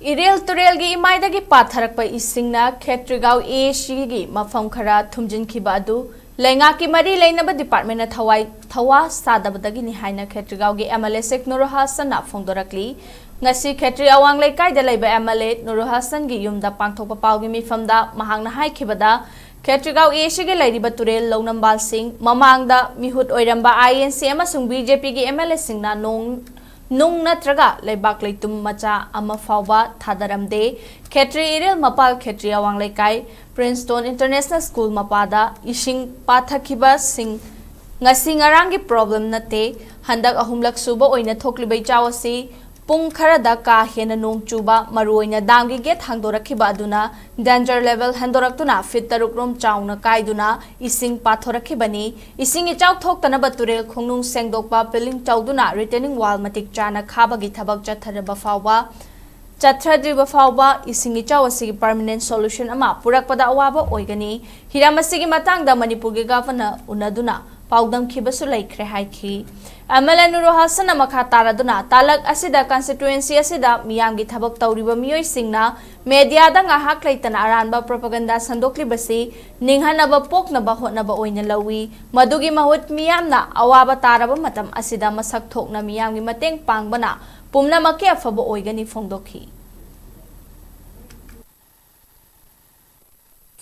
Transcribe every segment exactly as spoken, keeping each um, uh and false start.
ꯏꯔꯤꯜ ꯇꯨꯔꯦꯜꯒꯤ ꯏꯃꯥꯏꯗꯒꯤ ꯄꯥꯊꯔꯛꯄ ꯏꯁꯤꯡꯅ ꯈꯦꯇ꯭ꯔꯤꯒꯥꯎ ꯑꯦ ꯁꯤꯒꯤ ꯃꯐꯝ ꯈꯔ ꯊꯨꯝꯖꯤꯟꯈꯤꯕ ꯑꯗꯨ ꯂꯩꯉꯥꯛꯀꯤ ꯃꯔꯤ ꯂꯩꯅꯕ ꯗꯤꯄꯥꯔꯠꯃꯦꯟꯅ ꯊꯋꯥꯏ ꯊꯋꯥ ꯁꯥꯗꯕꯗꯒꯤꯅꯤ ꯍꯥꯏꯅ ꯈꯦꯇ꯭ꯔꯤꯒꯥꯎꯒꯤ ꯑꯦꯝ ꯑꯦꯜ ꯑꯦ ꯁꯦꯛ ꯅꯨꯔꯨ ꯍꯥꯁꯟꯅ ꯐꯣꯡꯗꯣꯔꯛꯂꯤ꯫ ꯉꯁꯤ ꯈꯦꯇ꯭ꯔꯤ ꯑꯋꯥꯡ ꯂꯩꯀꯥꯏꯗ ꯂꯩꯕ ꯑꯦꯝ ꯑꯦꯜ ꯑꯦ ꯅꯨꯔꯨ ꯍꯥꯁꯟꯒꯤ ꯌꯨꯝꯗ ꯄꯥꯡꯊꯣꯛꯄ ꯄꯥꯎꯒꯤ ꯃꯤꯐꯝꯗ ꯃꯍꯥꯛꯅ ꯍꯥꯏꯈꯤꯕꯗ, ꯈꯦꯇ꯭ꯔꯤꯒꯥꯎ ꯑꯦ ꯁꯤꯒꯤ ꯂꯩꯔꯤꯕ ꯇꯨꯔꯦꯜ ꯂꯧꯅꯝꯕꯥꯜꯁꯤꯡ ꯃꯃꯥꯡꯗ ꯃꯤꯍꯨꯠ ꯑꯣꯏꯔꯝꯕ ꯑꯥꯏ ꯑꯦꯟ ꯁꯤ ꯑꯃꯁꯨꯡ ꯕꯤ ꯖꯦ ꯄꯤꯒꯤ ꯑꯦꯝ ꯑꯦꯜ ꯑꯦꯁꯤꯡꯅ ꯅꯣꯡ ꯅꯨꯡ ꯅꯠꯇ꯭ꯔꯒ ꯂꯩꯕꯥꯛ ꯂꯩꯇꯨꯝ ꯃꯆꯥ ꯑꯃ ꯐꯥꯎꯕ ꯊꯥꯗꯔꯝꯗꯦ꯫ ꯈꯦꯇ꯭ꯔꯤ ꯏꯔꯤꯜ ꯃꯄꯥꯜ ꯈꯦꯇ꯭ꯔꯤ ꯑꯋꯥꯡ ꯂꯩꯀꯥꯏ ꯄ꯭ꯔꯤꯟꯁꯇꯣꯟ ꯏꯟꯇꯔꯅꯦꯁꯅꯦꯜ ꯁ꯭ꯀꯨꯜ ꯃꯄꯥꯗ ꯏꯁꯤꯡ ꯄꯥꯊꯈꯤꯕꯁꯤꯡ ꯉꯁꯤ ꯉꯔꯥꯡꯒꯤ ꯄ꯭ꯔꯣꯕ꯭ꯂꯦꯝ ꯅꯠꯇꯦ꯫ ꯍꯟꯗꯛ ꯑꯍꯨꯝꯂꯛ ꯁꯨꯕ ꯑꯣꯏꯅ ꯊꯣꯛꯂꯤꯕ ꯏꯆꯥꯎ ꯑꯁꯤ ꯄꯨꯡ ꯈꯔꯗ ꯀꯥ ꯍꯦꯟꯅ ꯅꯣꯡ ꯆꯨꯕ, ꯃꯔꯨꯑꯣꯏꯅ ꯗꯥꯝꯒꯤ ꯒꯦꯠ ꯍꯥꯡꯗꯣꯔꯛꯈꯤꯕ ꯑꯗꯨꯅ ꯗꯦꯟꯖꯔ ꯂꯦꯚꯦꯜ ꯍꯦꯟꯗꯣꯔꯛꯇꯨꯅ ꯐꯤꯠ ꯇꯔꯨꯛ ꯔꯣꯝ ꯆꯥꯎꯅ ꯀꯥꯏꯗꯨꯅ ꯏꯁꯤꯡ ꯄꯥꯊꯣꯔꯛꯈꯤꯕꯅꯤ꯫ ꯏꯁꯤꯡ ꯏꯆꯥꯎ ꯊꯣꯛꯇꯅꯕ ꯇꯨꯔꯦꯜ ꯈꯣꯡꯅꯨꯡ ꯁꯦꯡꯗꯣꯛꯄ, ꯄꯤꯂꯤꯡ ꯇꯧꯗꯨꯅ ꯔꯤꯇꯦꯅꯤꯡ ꯋꯥꯜ ꯃꯇꯤꯛ ꯆꯥꯅ ꯈꯥꯕꯒꯤ ꯊꯕꯛ ꯆꯠꯊꯗꯕ ꯐꯥꯎꯕ, ꯆꯠꯊꯗ꯭ꯔꯤꯕ ꯐꯥꯎꯕ ꯏꯁꯤꯡ ꯏꯆꯥꯎ ꯑꯁꯤꯒꯤ ꯄꯔꯃꯅꯦꯟ ꯁꯣꯂꯨꯁꯟ ꯑꯃ ꯄꯨꯔꯛꯄꯗ ꯑꯋꯥꯕ ꯑꯣꯏꯒꯅꯤ꯫ ꯍꯤꯔꯝ ꯑꯁꯤꯒꯤ ꯃꯇꯥꯡꯗ ꯃꯅꯤꯄꯨꯔꯒꯤ ꯒꯚꯔꯅꯔ ꯎꯅꯗꯨꯅ ꯄꯥꯎꯗꯝꯈꯤꯕꯁꯨ ꯂꯩꯈ꯭ꯔꯦ ꯍꯥꯏꯈꯤ꯫ ꯑꯦꯝ ꯑꯦꯜ ꯑꯦ ꯅꯨꯔꯨ ꯍꯥꯁꯟꯅ ꯃꯈꯥ ꯇꯥꯔꯗꯨꯅ, ꯇꯥꯂꯛ ꯑꯁꯤꯗ ꯀꯟꯁꯇꯤꯇ꯭ꯋꯦꯟꯁꯤ ꯑꯁꯤꯗ ꯃꯤꯌꯥꯝꯒꯤ ꯊꯕꯛ ꯇꯧꯔꯤꯕ ꯃꯤꯑꯣꯏꯁꯤꯡꯅ ꯃꯦꯗꯤꯌꯥꯗ ꯉꯥꯏꯍꯥꯛ ꯂꯩꯇꯅ ꯑꯔꯥꯟꯕ ꯄ꯭ꯔꯣꯄꯥꯒꯟꯗꯥ ꯁꯟꯗꯣꯛꯂꯤꯕꯁꯤ ꯅꯤꯡꯍꯟꯅꯕ ꯄꯣꯛꯅꯕ ꯍꯣꯠꯅꯕ ꯑꯣꯏꯅ ꯂꯧꯏ꯫ ꯃꯗꯨꯒꯤ ꯃꯍꯨꯠ ꯃꯤꯌꯥꯝꯅ ꯑꯋꯥꯕ ꯇꯥꯔꯕ ꯃꯇꯝ ꯑꯁꯤꯗ ꯃꯁꯛ ꯊꯣꯛꯅ ꯃꯤꯌꯥꯝꯒꯤ ꯃꯇꯦꯡ ꯄꯥꯡꯕꯅ ꯄꯨꯝꯅꯃꯛꯀꯤ ꯑꯐꯕ ꯑꯣꯏꯒꯅꯤ ꯐꯣꯡꯗꯣꯛꯈꯤ꯫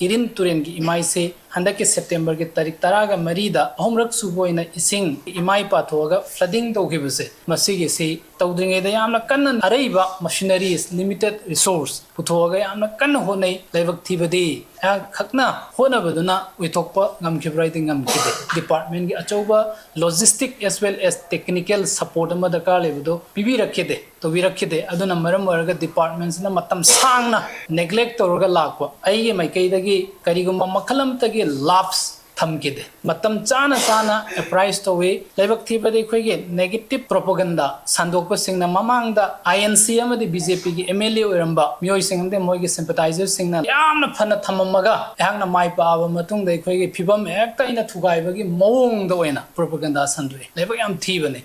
ꯏꯔꯤꯟ ꯇꯨꯔꯦꯜꯒꯤ ꯏꯃꯥꯏꯁꯦ ꯍꯟꯗꯛꯀꯤ ꯁꯦꯞꯇꯦꯝꯕꯔꯒꯤ ꯇꯥꯔꯤꯛ ꯇꯔꯥꯒ ꯃꯔꯤꯗ ꯑꯍꯨꯝꯔꯛ ꯁꯨꯕ ꯑꯣꯏꯅ ꯏꯁꯤꯡ ꯏꯃꯥꯏ ꯄꯥꯊꯣꯛꯑꯒ ꯐ꯭ꯂꯗꯤꯡ ꯇꯧꯈꯤꯕꯁꯦ, ꯃꯁꯤꯒꯤꯁꯤ ꯇꯧꯗ꯭ꯔꯤꯉꯩꯗ ꯌꯥꯝꯅ ꯀꯟꯅ ꯑꯔꯩꯕ ꯃꯁꯤꯅꯔꯤꯁ, ꯂꯤꯃꯤꯇꯦꯠ ꯔꯤꯁꯣꯔꯁ ꯄꯨꯊꯣꯛꯑꯒ ꯌꯥꯝꯅ ꯀꯟꯅ ꯍꯣꯠꯅꯩ꯫ ꯂꯥꯏꯕꯛ ꯊꯤꯕꯗꯤ ꯑꯩꯍꯥꯛ ꯈꯛꯅ ꯍꯣꯠꯅꯕꯗꯨꯅ ꯑꯣꯏꯊꯣꯛꯄ ꯉꯝꯈꯤꯕ꯭ꯔꯥ ꯍꯥꯏꯗꯤ ꯉꯝꯈꯤꯗꯦ꯫ ꯗꯤꯄꯥꯔꯠꯃꯦꯟꯒꯤ ꯑꯆꯧꯕ logistic as well as technical support ꯑꯃ ꯗꯔꯀꯥꯔ ꯂꯩꯕꯗꯣ ꯄꯤꯕꯤꯔꯛꯈꯤꯗꯦ, ꯇꯧꯕꯤꯔꯛꯈꯤꯗꯦ꯫ ꯑꯗꯨꯅ ꯃꯔꯝ ꯑꯣꯏꯔꯒ ꯗꯤꯄꯥꯔꯠꯃꯦꯟꯁꯤꯅ ꯃꯇꯝ ꯁꯥꯡꯅ ꯅꯦꯒ꯭ꯂꯦꯛ ꯇꯧꯔꯒ ꯂꯥꯛꯄ꯫ ꯑꯩꯒꯤ ꯃꯥꯏꯀꯩꯗꯒꯤ ꯀꯔꯤꯒꯨꯝꯕ ꯃꯈꯜ ꯑꯃꯠꯇꯒꯤ ꯂꯥꯞꯁ ꯊꯝꯈꯤꯗꯦ꯫ ꯃꯇꯝ ꯆꯥꯅ ꯆꯥꯅ ꯑꯦꯄ꯭ꯔꯥꯏꯁ ꯇꯧꯏ꯫ ꯂꯥꯏꯕꯛ ꯊꯤꯕꯗꯤ ꯑꯩꯈꯣꯏꯒꯤ ꯅꯦꯒꯦꯇꯤꯞ ꯄ꯭ꯔꯣꯄꯥꯒꯟꯗꯥ ꯁꯟꯗꯣꯛꯄꯁꯤꯡꯅ ꯃꯃꯥꯡꯗ ꯑꯥꯏ ꯑꯦꯟ ꯁꯤ ꯑꯃꯗꯤ ꯕꯤ ꯖꯦ ꯄꯤꯒꯤ ꯑꯦꯝ ꯑꯦꯜ ꯑꯦ ꯑꯣꯏꯔꯝꯕ ꯃꯤꯑꯣꯏꯁꯤꯡ ꯑꯃꯗꯤ ꯃꯣꯏꯒꯤ ꯁꯤꯝꯄꯇꯥꯏꯖꯔꯁꯤꯡꯅ ꯌꯥꯝꯅ ꯐꯅ ꯊꯝꯃꯝꯃꯒ ꯑꯩꯍꯥꯛꯅ ꯃꯥꯏ ꯄꯥꯛꯑꯕ ꯃꯇꯨꯡꯗ ꯑꯩꯈꯣꯏꯒꯤ ꯐꯤꯕꯝ ꯍꯦꯛꯇ ꯑꯩꯅ ꯊꯨꯒꯥꯏꯕꯒꯤ ꯃꯑꯣꯡꯗ ꯑꯣꯏꯅ ꯄ꯭ꯔꯣꯄꯥꯒꯟꯗꯥ ꯁꯟꯗꯣꯛꯏ꯫ ꯂꯥꯏꯕꯛ ꯌꯥꯝ ꯊꯤꯕꯅꯤ꯫